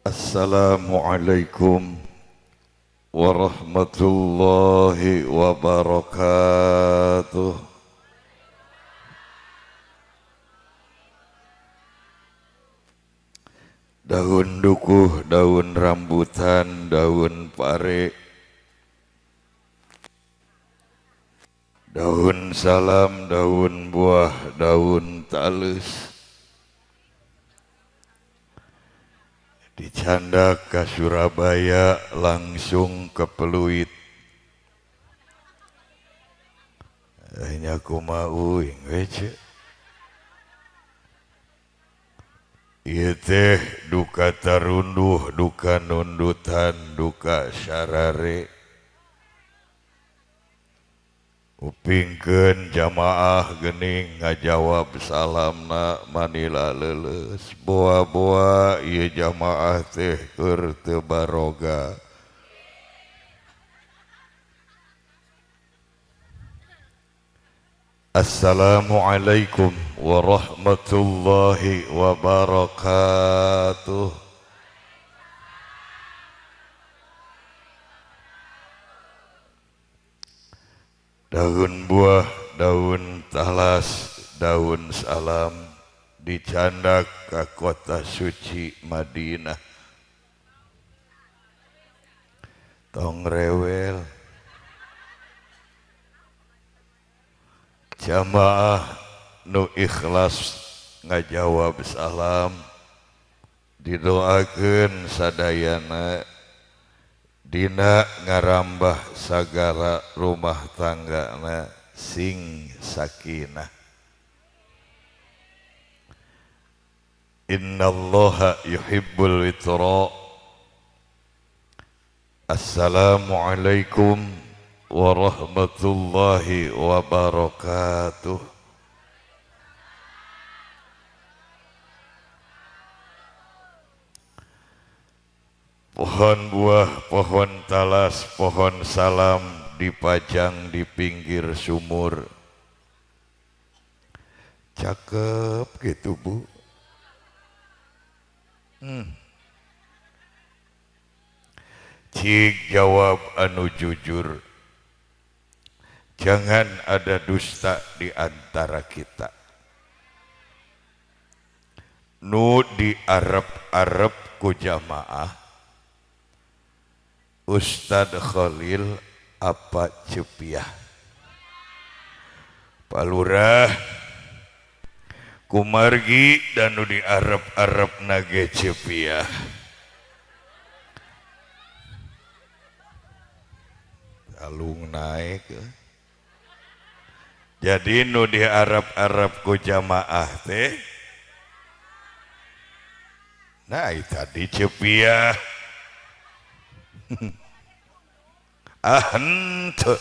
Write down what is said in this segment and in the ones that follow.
Assalamualaikum warahmatullahi wabarakatuh. Daun dukuh, daun rambutan, daun pare, daun salam, daun buah, daun talus, dicandak ke Surabaya langsung ke Peluit. Hanya kumaha uing we ce. Ieu teh duka tarunduh, duka nundutan, duka sarare. Upingkeun jamaah geuning ngajawab salamna manila leuleus. Boa-boa ieu jamaah teh keur teu baroga. Assalamualaikum warahmatullahi wabarakatuh. Daun buah, daun talas, daun salam dicandak ke kota suci Madinah. Tong rewel. Jamaah nu ikhlas ngajawab salam didoakeun sadayana dina ngarambah sagala rumah tanggana sing sakinah. Innallaha yuhibbul witra. Assalamualaikum warahmatullahi wabarakatuh. Pohon buah, pohon talas, pohon salam dipajang di pinggir sumur. Cakep gitu Bu. Cik jawab anu jujur. Jangan ada dusta di antara kita. Nu di Arab-Arab ku jamaah Ustad Khalil apa Cepiah. Palurah kumargi dan nu di Arab-Arab nage Cepiah. Alung naik. Jadi nu di Arab-Arab ku jamaah teh nah tadi Cepiah. Ah henteu.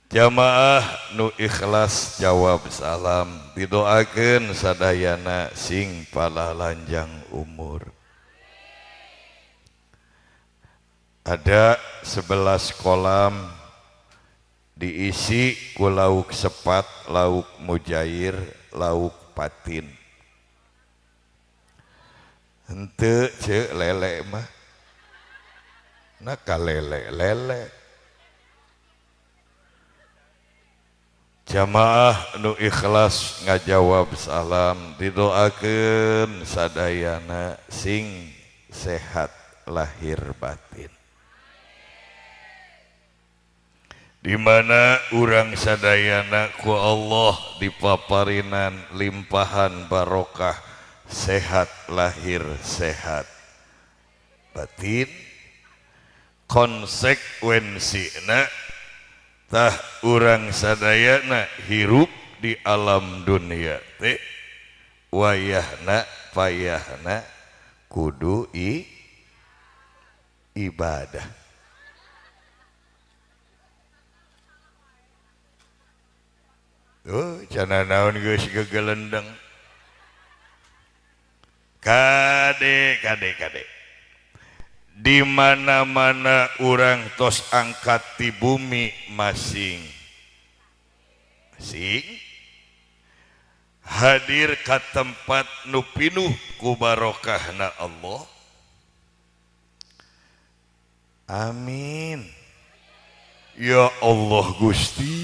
Jamaah nu ikhlas jawab salam didoakeun sadayana sing palalanjang umur. Ada 11 kolam diisi ku lauk sepat, lauk mujair, lauk patin. Henteu ceuk lele mah. Nah ka lele-lele. Jamaah nu ikhlas ngajawab salam didoakeun sadayana sing sehat lahir batin. Di mana urang sadayana ku Allah dipaparinan limpahan barokah sehat lahir sehat batin. Konsekuensina tah urang sadayana hirup di alam dunia teh wayahna payahna kudu ibadah. Tuh cana naon geus gegelendeng. Kade kade kade. Di mana-mana urang tos angkat di bumi masing masing. Hadir ka tempat nu pinuh ku barokahna Allah. Amin. Ya Allah Gusti,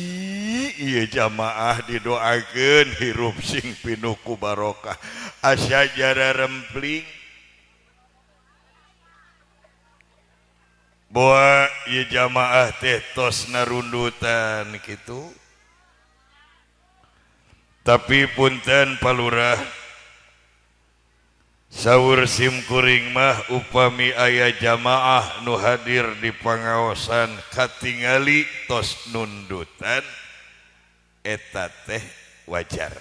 ieu jamaah didoakeun hirup sing pinuh ku barokah. Asa jara rempling. Boa ieu jamaah teh tos narundutan kitu. Tapi punten Palurah, saur sim kuring mah upami aya jamaah nu hadir di pangaosan katingali tos nundutan eta teh wajar.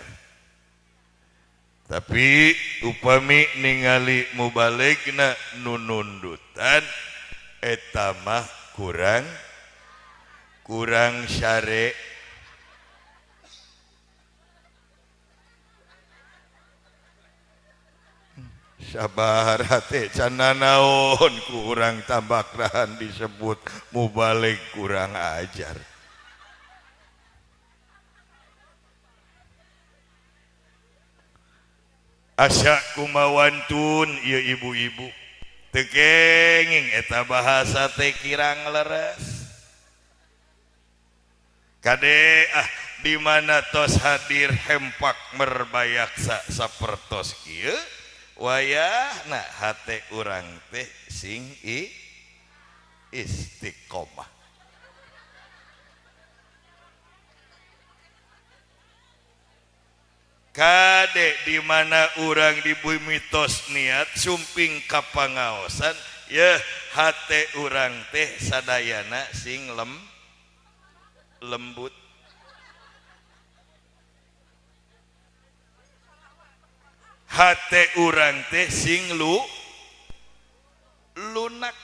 Tapi upami ningali mubaligna nu nundutan eta mah kurang syare. Sabar hate can naon kurang tambak rahan disebut mubalig kurang ajar. Asa kumawantun ieu ibu-ibu teu kenging eta bahasa teh kirang leres. Kade ah di mana tos hadir hempak merbayaksa sapertos kieu wayahna hate urang teh sing istiqomah. Kade di mana urang di bumi tos niat sumping ka pangaosan yeuh hate urang teh sadayana sing lembut. Hate urang teh sing lunak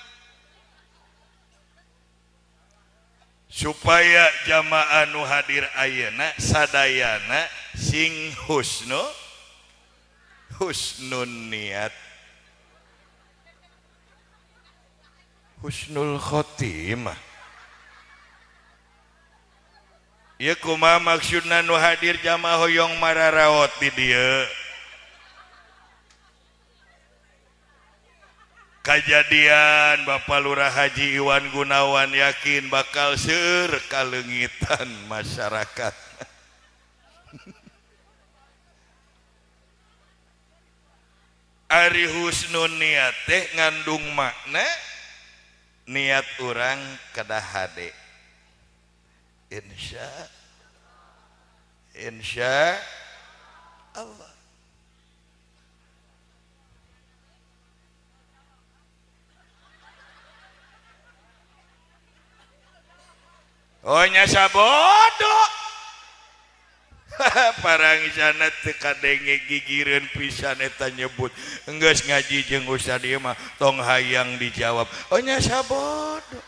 supaya jamaah nu hadir ayeuna sadayana sing husnun niat, husnul khotimah. Ieu kumaha maksudna nu hadir jamaah hoyong mararaot di dieu? Kajadian Bapak Lurah Haji Iwan Gunawan yakin bakal seueur kaleungitan masyarakat. Ari husnun niat teh ngandung makna niat urang kedah hade. Insya Allah. Oh nya sabodo. Parang sana teu kadenge gigireun pisan eta nyebut. Enggeus ngaji jeung ustad ieu mah tong hayang dijawab. Oh nya sabodo.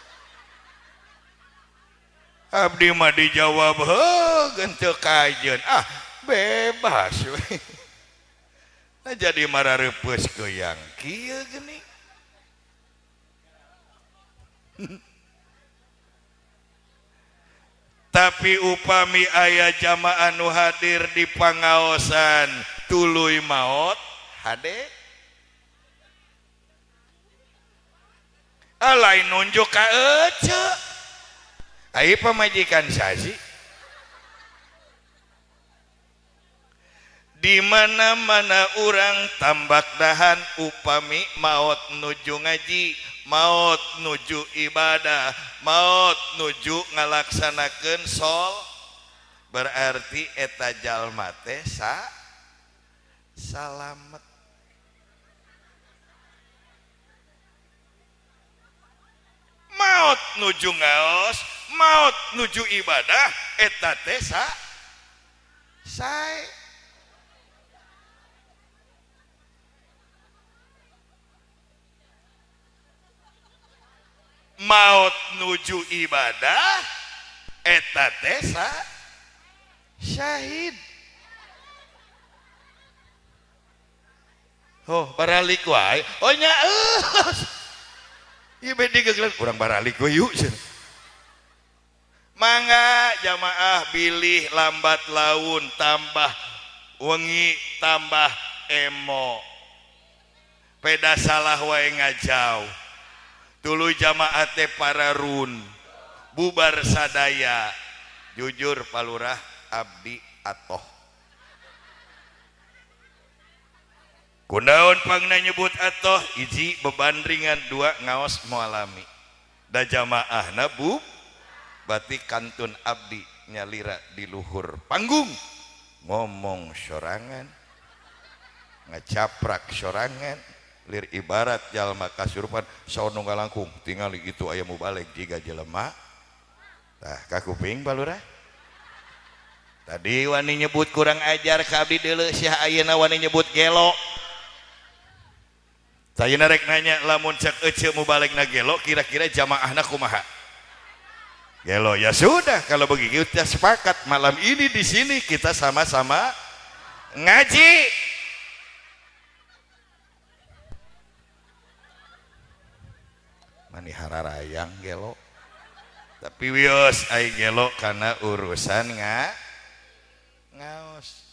Abdi mah dijawab heuh teu kajeun. Ah bebas we. Nah jadi marareupeus keuyang kieu geuning. Tapi upami aya jamaah nu hadir di pangaosan tuluy maot hade alai nunjuk ka ece ai pamajikan sasi di mana-mana urang tambak dahan upami maot nuju ngaji, maot nuju ibadah, maot nuju ngalaksanakeun sol, berarti eta jalma teh salamet. Maot nuju ngaos, maot nuju ibadah, eta teh sae. Maot nuju ibadah eta teh syahid. Oh baralik wae. Oh nya eus. Ieu beh digegelan urang baralik we yuk. Mangga jamaah bilih lambat laun tambah Wengi tambah emo. Peda salah wae ngajauh. Tuluy jamaah teh pararun. Bubar sadaya. Jujur Palurah abdi atoh. Kunaon pangna nyebut atoh? Hiji beban ringan, dua ngaos moalami. Da jamaahna bub berarti kantun abdi nyalira di luhur panggung. Ngomong sorangan, ngecaprak sorangan, lir ibarat jalma kasurupan saur nu ngalangkung tingali gitu aya mubalig jiga jelema. Tah kakuping Palurah. Tadi wani nyebut kurang ajar ka abdi deuleu sia ayeuna wani nyebut gelo. Ayeuna rek nanya lamun cek ece mubaligna gelo kira-kira jamaahna kumaha? Gelo. Ya sudah kalau begitu kita sepakat malam ini di sini kita sama-sama ngaji. Mani hararayang gelo. Tapi wios ai gelo karena urusan ngaos.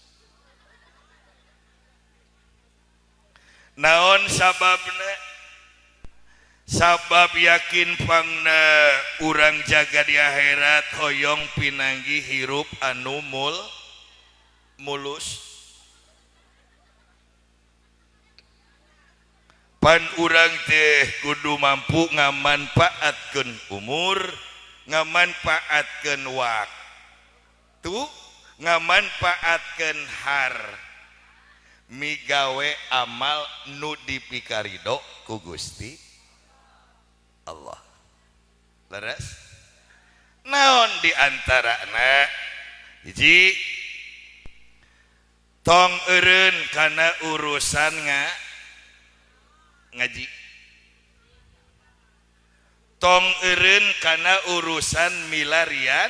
Naon sababna? Sabab yakin pangna urang jaga di akhirat hoyong pinanggi hirup anu mulus. Pan urang teh kudu mampu ngamanfaatkeun umur, ngamanfaatkeun waktu, ngamanfaatkeun har. Migawe amal nu dipikarido ku Gusti Allah. Leres? Naon di antarana? Hiji, tong eureun kana urusan ngaji. Tong eureun kana urusan milarian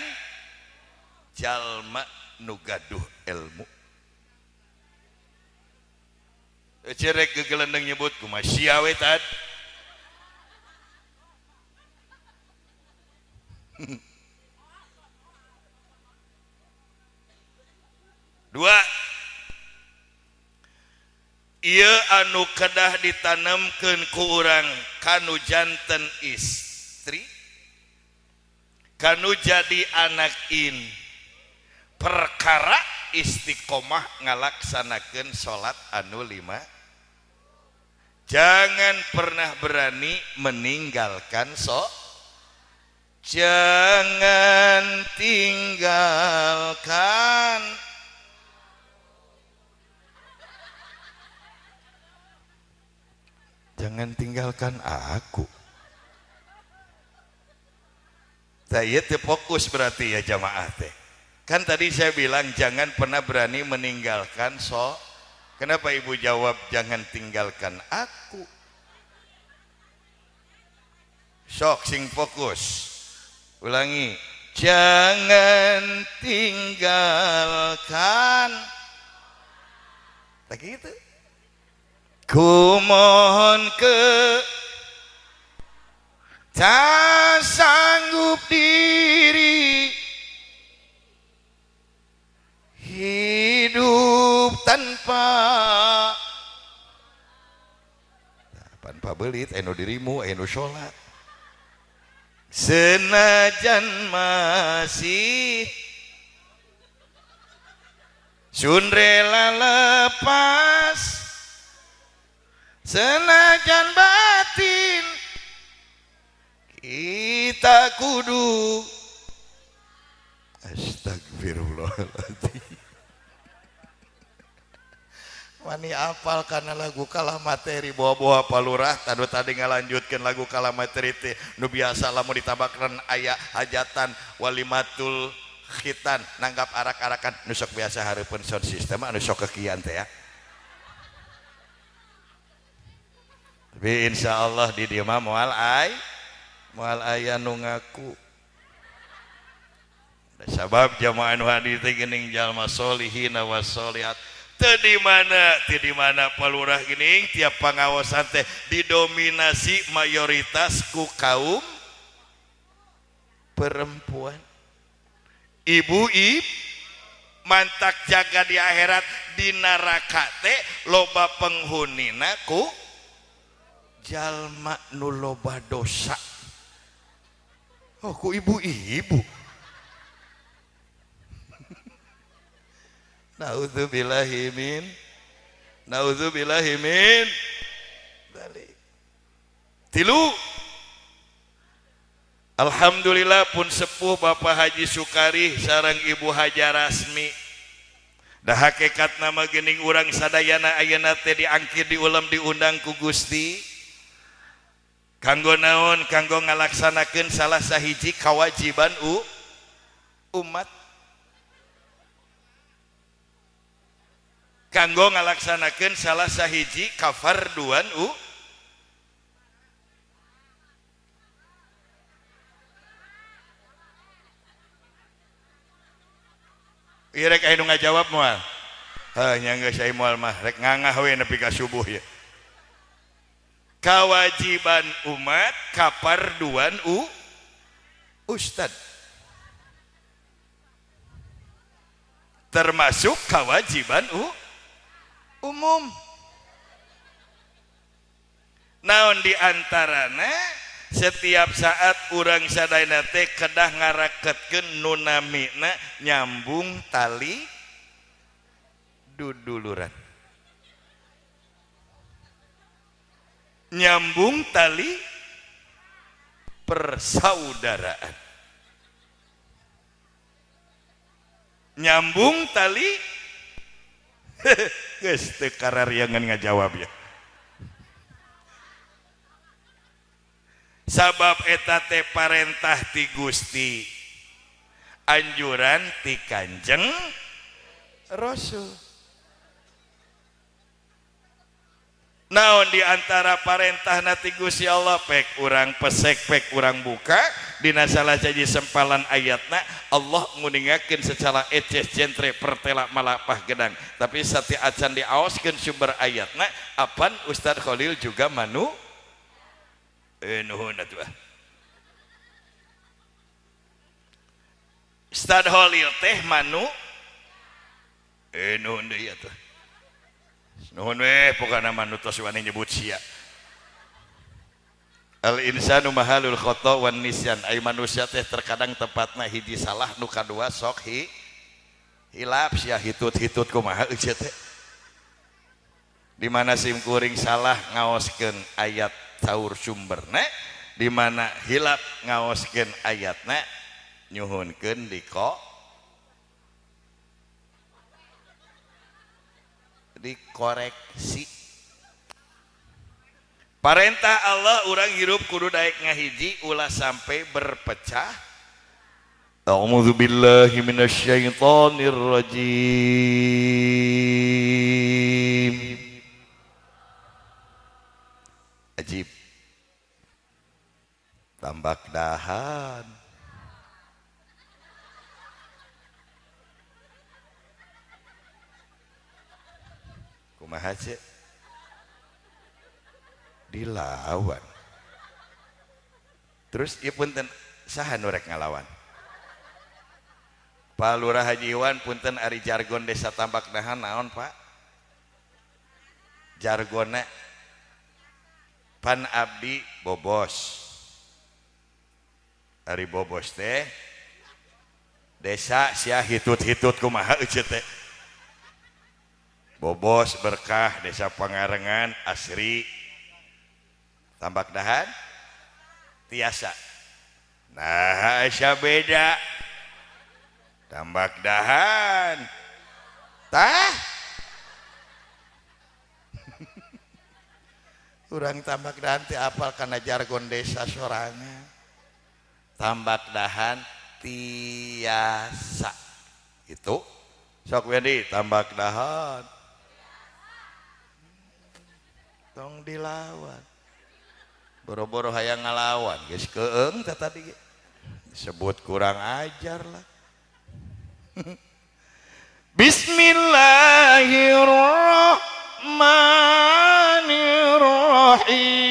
jalma nu gaduh ilmu. Cerek gegelendeng nyebut kumaha sia we tad. Dua, ieu anu kedah ditanemkeun ku urang kanu janten istri, kanu jadi anak in, perkara istiqomah ngalaksanakeun salat anu 5. Jangan pernah berani meninggalkan so. Jangan tinggalkan. Jangan tinggalkan aku. Saya teh fokus berarti ya jamaah teh. Kan tadi saya bilang jangan pernah berani meninggalkan so. Kenapa ibu jawab jangan tinggalkan aku? Sok sing fokus. Ulangi, jangan tinggalkan. Tak gitu. Ku mohon ke tak sanggup diri hidup tanpa tanpa belit, anu dirimu, anu sholat. Senajan masih sun rela lepas, senajan batin kita kudu. Astagfirullahaladzim. Wani apal karena lagu kalah materi bawa-bawa palurah tadu tadi ngalanjutkan lagu kalah materi teh nu biasa lamun ditabakran aya hajatan walimatul khitan nanggap arak-arakan nu sok biasa hareupeun sound system anu sok kekian teh ya. Tapi insyaallah di dieu mah moal moal aya nu ngaku. Sabab jamaah nu hadir teh geuning jalma solihina wasolihat. Teu di mana palurah geuning tiap pangawasan teh didominasi mayoritas ku kaum perempuan. Ibu Mantak jaga di akhirat di neraka teh loba penghunina ku jalma nu loba dosa. Oh, ku ibu-ibu. Naudzubillahi min, naudzubillahi min dzalik. Tilu. Alhamdulillah pun sepuh Bapak Haji Sukari sareng Ibu Haja Rasmi. Dah hakikat nama geuning urang sadayana ayeuna teh diangkir diulem diundang ku Gusti. Kanggo naon? Kanggo ngalaksanakeun salah sahiji kawajiban umat. Kanggo ngalaksanakeun salah sahiji kafarduan Ieu rek aya nu ngajawab moal. Heuh nya geus aya moal mah rek ngangah we nepi ka subuh ya. Kawajiban umat kaparduan ustad. Termasuk kewajiban umum. Naon di antarana setiap saat urang sadayana teh kedah ngaraketkeun nu namina nyambung tali duduluran. Nyambung tali persaudaraan. Nyambung tali geus teu karariangan ngajawab ya. Sabab eta teh parentah ti Gusti, anjuran ti Kanjeng Rasul. Naon di antara parentah ti Gusti Allah pek urang pesek pek urang buka dina salah sahiji sempalan ayatna Allah nguningakeun secara eces jentre pertela malapah gedang. Tapi sati acan diaoskeun sumber ayatna apan Ustaz Khalil juga manu nuhun atuh. Ustaz Khalil teh manu nuhun deui atuh. Nuhun we pokona manu tos wani nyebut sia. Al insanu mahalul khata wan nisyan. Ai manusia teh terkadang tempatna hiji salah nu kadua sok hilap sia hitut-hitut kumaha euy teh. Di mana sim kuring salah ngaoskeun ayat saur sumberna, di mana hilap ngaoskeun ayatna nyuhunkeun dikoreksi. Parentah Allah urang hirup kudu daek ngahiji ulah sampai berpecah. A'udzubillahi minasyaitonir rajim. Ajib. Tambak dahan. Kumaha cek? Dilawan. Terus ieu punten saha nu rek ngalawan? Pak Lurah Haji Iwan punten ari jargon desa Tambak Dahan naon Pak? Jargonna pan abdi bobos. Ari bobos teh desa sia hitut-hitut kumaha euy teh. Bobos berkah desa Pangarengan asri Tambak Dahan tiasa. Nah asa beda Tambak Dahan tah. Urang Tambak Dahan teh apal kana jargon desa sorangan. Tambak Dahan tiasa. Itu sok wedi Tambak Dahan tong dilawan. Boro-boro hayang ngalawan geus keung teh tadi disebut kurang ajar lah. Bismillahirrahmanirrahim.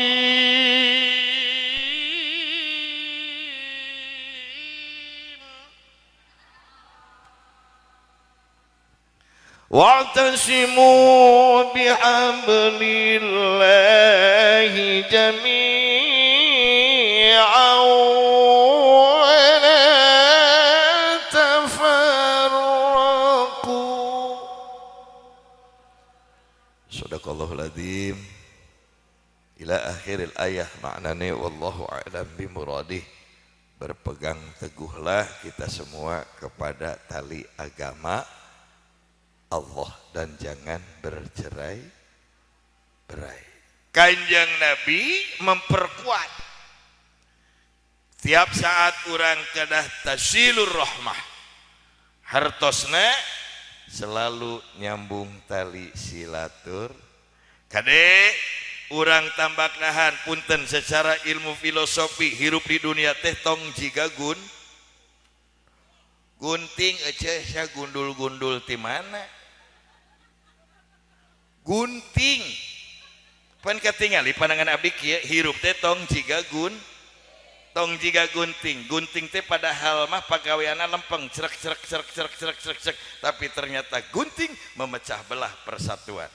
Wa'tasimu bihablillahi jami'an wa la tafarraqu. Shadaqallahul adzim. Ila akhiril ayah maknane wallahu a'lam bimuradih. Berpegang teguhlah kita semua kepada tali agama Allah dan jangan bercerai berai. Kanjeng Nabi memperkuat tiap saat urang kedah tasilur rahmah, hartosna selalu nyambung tali silatur. Kade urang tambak nahan punten secara ilmu filosofi hirup di dunia teh tong jiga gun gunting ece sia gundul-gundul ti mana gunting pan katingali pandangan abdi kieu hirup teh tong jiga gun tong jiga gunting. Gunting teh padahal mah pagaweanna lempeng cerek cerek cerek cerek cerek cerek cerek, tapi ternyata gunting memecah belah persatuan.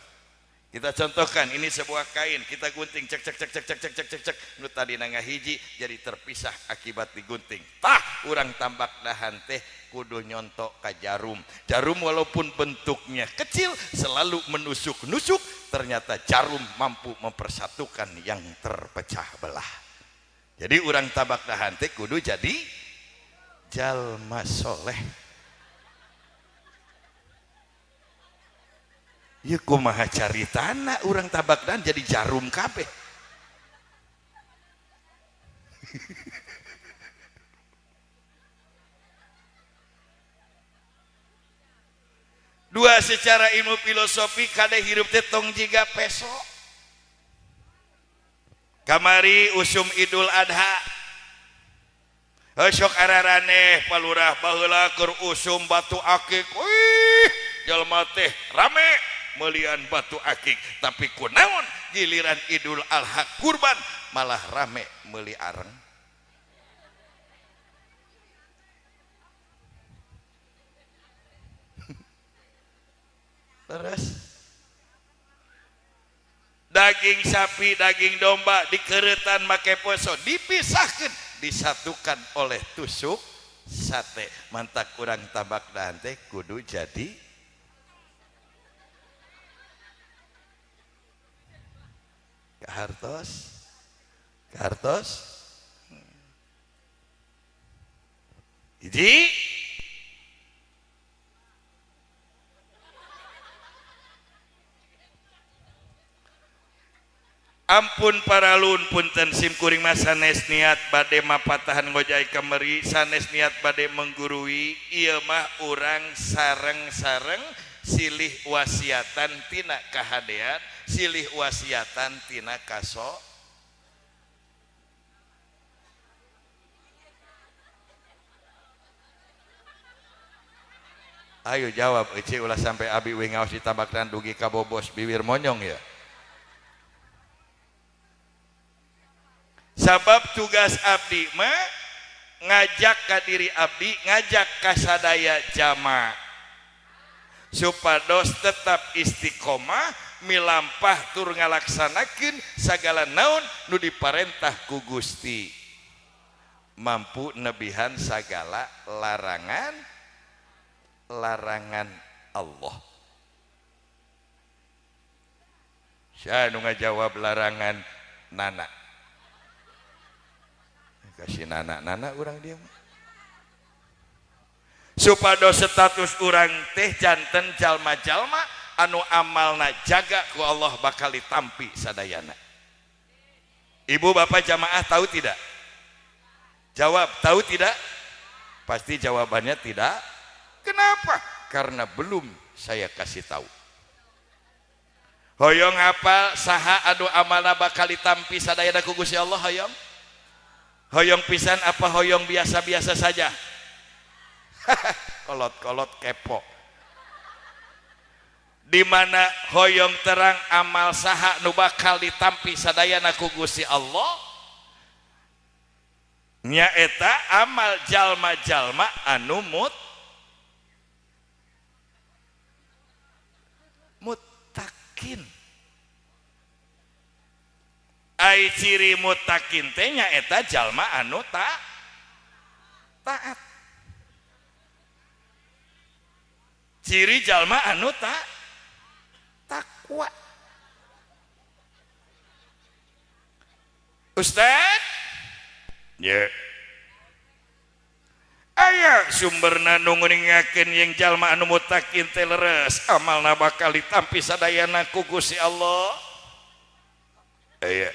Kita contohkan ini sebuah kain, kita gunting cek cek cek cek cek cek cek cek cek, nu tadi ngahiji jadi terpisah akibat digunting. Tah urang tambak dahan teh kudu nyontok ka jarum. Jarum walaupun bentuknya kecil selalu menusuk-nusuk, ternyata jarum mampu mempersatukan yang terpecah belah. Jadi urang tabak dahan teh kudu jadi jalma soleh. Ya kumaha caritana urang tabak dan jadi jarum kabeh. Dua secara ilmu filosofi kade hirup teh tong jiga peso. Kamari usum Idul Adha. Sok araraneh palurah baheula keur usum batu akik. Wih, jalma teh rame melian batu akik, tapi kunaon giliran Idul Adha kurban malah rame meuli areng. Terus daging sapi, daging domba dikeretan make poso, dipisahkan, disatukan oleh tusuk sate. Mantak kurang tabak dan teh kudu jadi hartos, hartos, hiji, ampun paralun punten sim kuring mah sanes niat bade mapatahan ngojay kameri, sanes niat bade menggurui, ieu mah urang sareng-sareng silih wasiatan tina kahadean, silih wasiatan tina kaso. Ayo jawab ece ulah sampai abi we ngaos ditabakran dugi ka bobos bibir monyong ya. Sabab tugas abdi mah ngajak ka diri abdi, ngajak ka sadaya jamaah supados tetap istiqomah milampah tur ngalaksanakeun sagala naon nu diparentah ku Gusti, mampu nebihan sagala larangan larangan Allah. Saya nu ngajawab larangan nana, kasih nana nana urang dia mah. Supados status urang teh janten jalma-jalma anu amalna jaga ku Allah bakal ditampi sadayana. Ibu bapak jamaah tahu tidak? Jawab, tahu tidak? Pasti jawabannya tidak. Kenapa? Karena belum saya kasih tahu. Hoyong apa saha anu amalna bakal ditampi sadayana ku Gusti Allah hoyong? Hoyong pisan apa hoyong biasa-biasa saja? Kolot-kolot kepo. Di mana hoyong terang amal saha nu bakal ditampi sadayana ku Gusti Allah, nyaeta amal jalma-jalma anu mut. Muttaqin. Ai ciri muttaqin teh nyaeta jalma anu taat. Ciri jalma anu takwa. Ustad, ya. Aya sumberna nu nguningakeun yang jalma anu muttaqin teh leres amalna bakal ditampi sadayana ku Gusti Allah. Aya.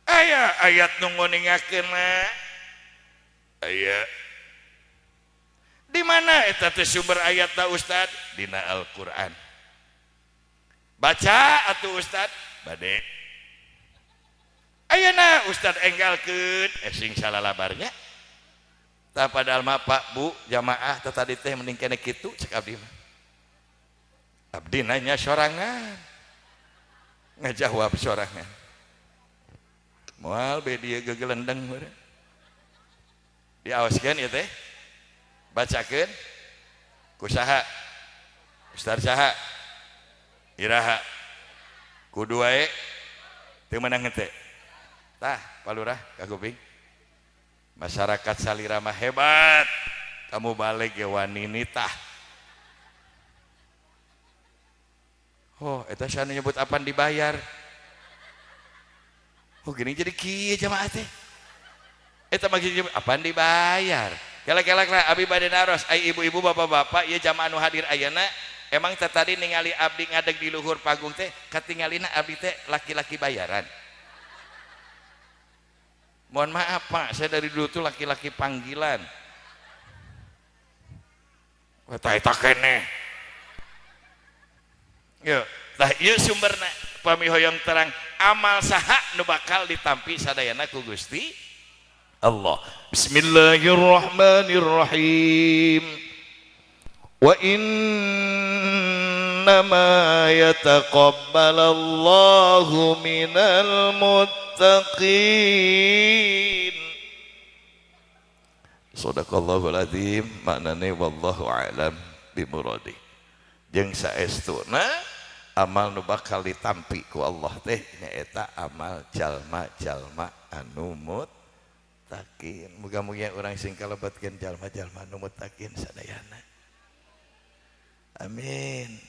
Aya ayat nu nguningakeunna. Aya. Di mana eta teh sumber ayatna Ustad? Dina Al-Qur'an. Baca atuh Ustad, bade. Ayeuna Ustad enggalkeun sing salalabarnya. Tah padahal mah Pak Bu jamaah teh tadi teh mending kene kitu cek abdi mah. Abdi nanya sorangan. Ngajawab sorangan. Moal be dieu gegelendeng meureun. Diaoskeun ieu teh. Bacakeun ku saha? Ustad saha? Iraha. Kudu wae teu meunang henteu. Tah, Pak Lurah, Kak Kuping. Masyarakat salira mah hebat. Kamu balik ge wani nitah. Oh, eta sia nu nyebut apan dibayar. Oh, gini jadi kieu jamaah teh. Eta mah apaan dibayar. Kela-kela abi bade naros, ai ibu-ibu bapak-bapak ieu jamaah nu hadir ayeuna emang teh tadi ningali abdi ngadeg di luhur panggung teh katingalina abdi teh laki-laki bayaran. Mohon maaf Pak, saya dari dulu tuh laki-laki panggilan. Eta eta keneh. Yeuh, tah ieu sumberna pami hoyong terang amal saha nu bakal ditampi sadayana ku Gusti Allah. Bismillahirrahmanirrahim. Wa innama yataqabbalallahu minal muttaqin. Shadaqallahul azim, maknane wallahu a'lam bimuradi. Jeung saestuna amal nu bakal ditampi ku Allah teh nyaeta amal jalma-jalma anu muttaqin. Muga-muga urang sing kalebetkeun jalma-jalma nu muttaqin sadayana. Amin.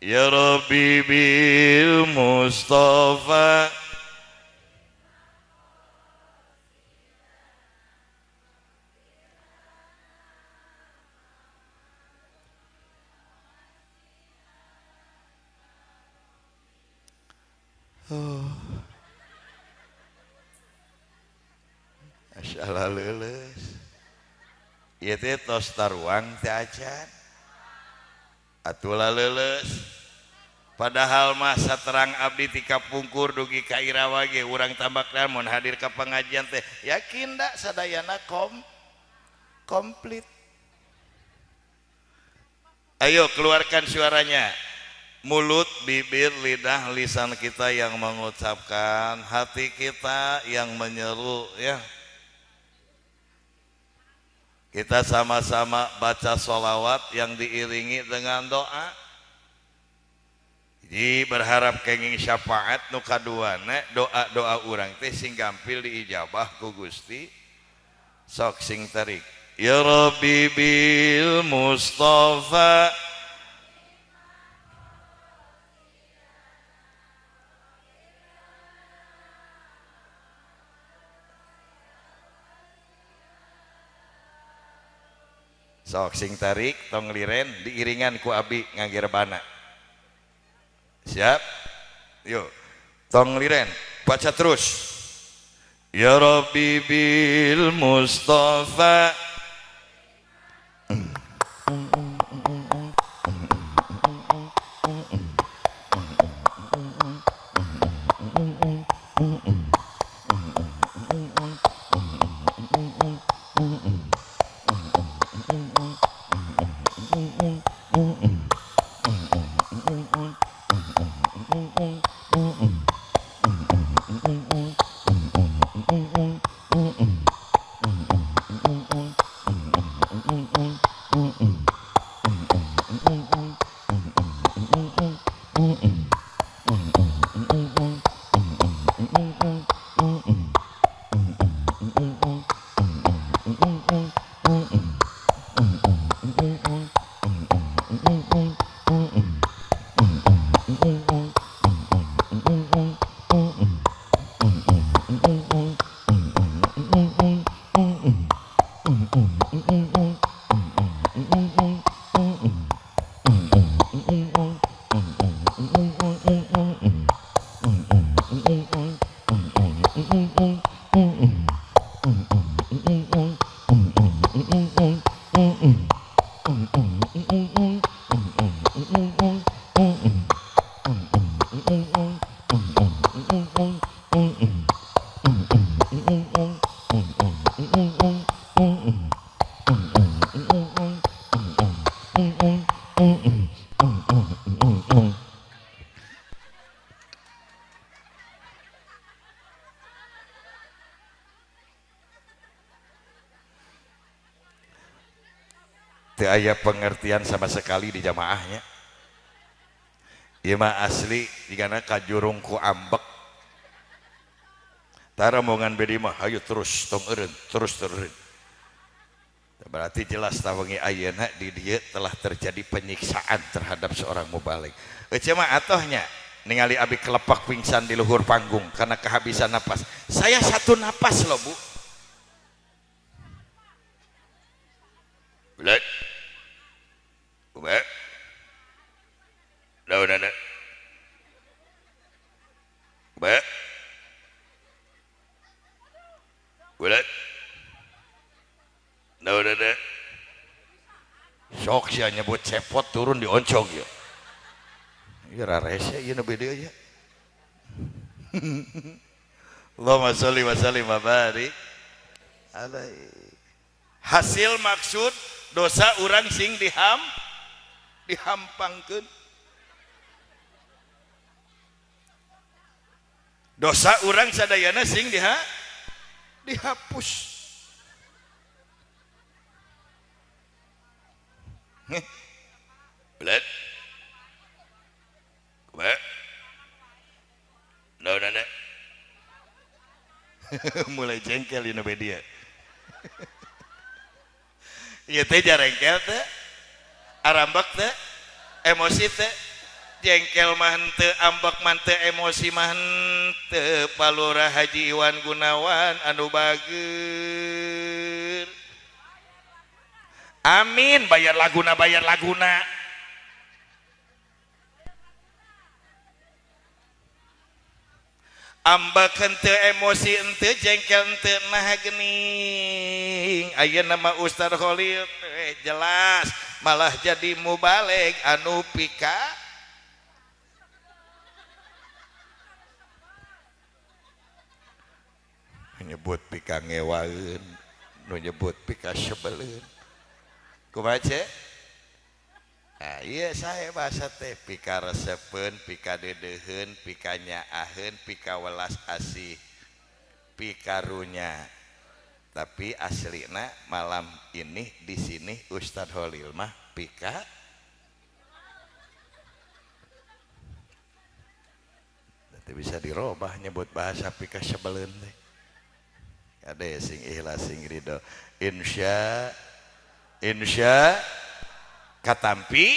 Ya Rabbi bil Mustafa. Oh. Masyaallah leuleus. Ieu teh tos taruang teh acan. Atulah leuleus. Padahal mah saterang abdi ti kapungkur dugi ka irawa ge urang tambakna mun hadir ka pengajian teh yakin da sadayana komplit. Ayo keluarkan suaranya. Mulut, bibir, lidah, lisan kita yang mengucapkan, hati kita yang menyeru ya. Kita sama-sama baca sholawat yang diiringi dengan doa. Jadi berharap kenging syafaat nu kaduana doa-doa urang teh sing gampil diijabah ku Gusti. Sok sing tarik. Ya Rabbi bil Mustafa. Sok sing tarik tong liren diiringan ku abi ngagerbana. Siap? Yuk. Tong liren, baca terus. Ya Rabbi bil Mustafa. Teu aya pengertian sama sekali di jamaahnya. Ieu mah asli jigana kajurung ku ambek. Tara rombongan bedi mah hayu terus tong eureun, terus eureun. Berarti jelas tawengi ayeuna di dieu telah terjadi penyiksaan terhadap seorang mubalig. Ece mah atohnya ningali abi kelepak pingsan di luhur panggung karena kehabisan napas. Saya satu napas loh, Bu. Bulat. Kumaha? Naonana? Kumaha? Bulat. Naonana? Sok sia nyebut cepot turun dioncong ya. Ieu rarese ieu nu beda ya. Allahumma sholli wa sallim wa barik alaihi. Hasil maksud dosa urang sing dihampangkeun. Dosa urang sadayana sing dihapus. Belet. Kumaha? Naonana? Mulai jengkel ieu media. Ieu teh jarengkel teh, arambek teh, emosi teh, jengkel mah henteu, ambek mah henteu, emosi mah henteu. Palurah Haji Iwan Gunawan anu bager. Amin, bayar laguna, bayar laguna. Ambek henteu, emosi henteu, jengkel henteu, nah geuning. Ayeuna mah Ustaz Kholil jelas malah jadi mubalig anu pika nyebut pika ngewaeun, nu nyebut pika sebeleun. Kumaha ce? Nah, iya saya bahasa teh pika resepeun, pika dedeuheun, pika nyaaheun, pika welas asih, pikarunya. Tapi aslina malam ini di sini Ustadz Holil mah pika nanti bisa dirobah nyebut bahasa pika sebeleun teh. Kade sing ikhlas sing ridho. Insya insya katampi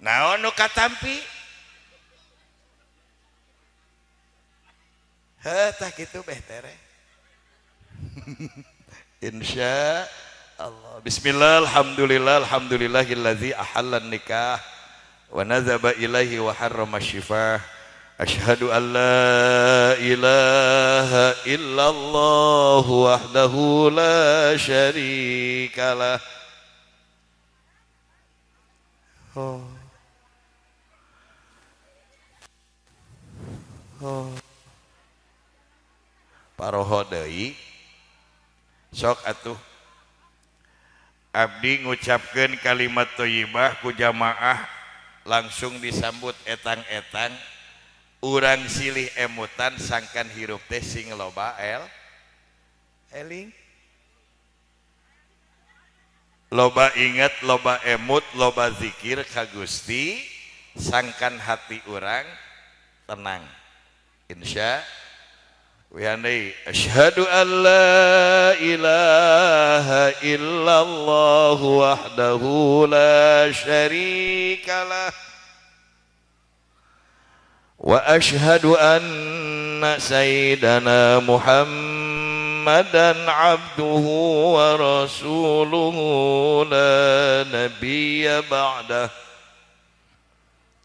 naon nu katampi heuh tah kitu beh tere. Insya Allah. Bismillah, alhamdulillah, alhamdulillahillazi ahallan nikah wa nazaba ilaihi wa harrama syifah. Asyhadu an la ilaha illallah wahdahu la syarikalah. Oh. Oh. Paroho deui sok atuh abdi ngucapkeun kalimat thayyibah ku jamaah langsung disambut etang-etang. Urang silih emutan sangkan hirup teh sing loba el eling, loba inget, loba emut, loba zikir ka Gusti, sangkan hati urang tenang. Insya Wian deui, asyhadu an la ilaha illallah wahdahu la syarikalah wa asyhadu anna sayyidana Muhammadan abduhu wa rasuluhu la nabiyya ba'dah.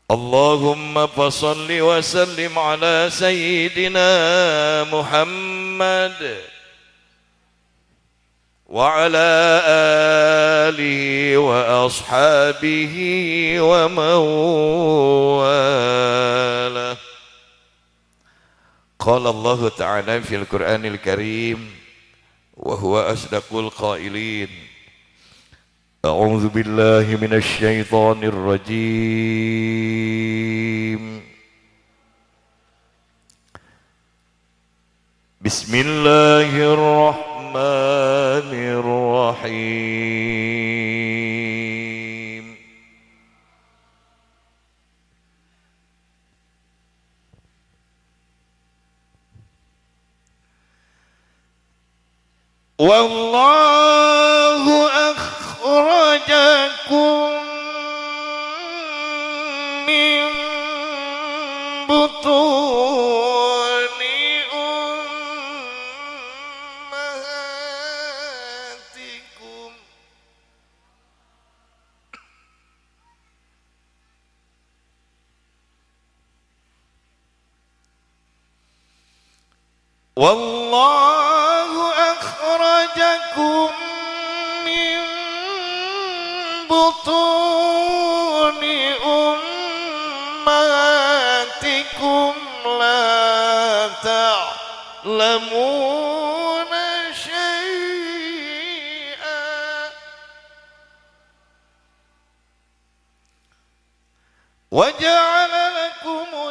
Allahumma fassalli wa sallim ala sayyidina Muhammad wa ala alihi wa ashabihi wa man walah. Qala Allah ta'ala fil Qur'anil Karim wa huwa asdaqul qailin. A'udzu billahi minasy syaithanir rajim. Bismillahirrahmanirrahim. Wallahu akhrajakum min butuni ummahatikum wallahu akhrajakum min butuni ummahatikum la ta'lamuna syai'a wa ja'ala lakum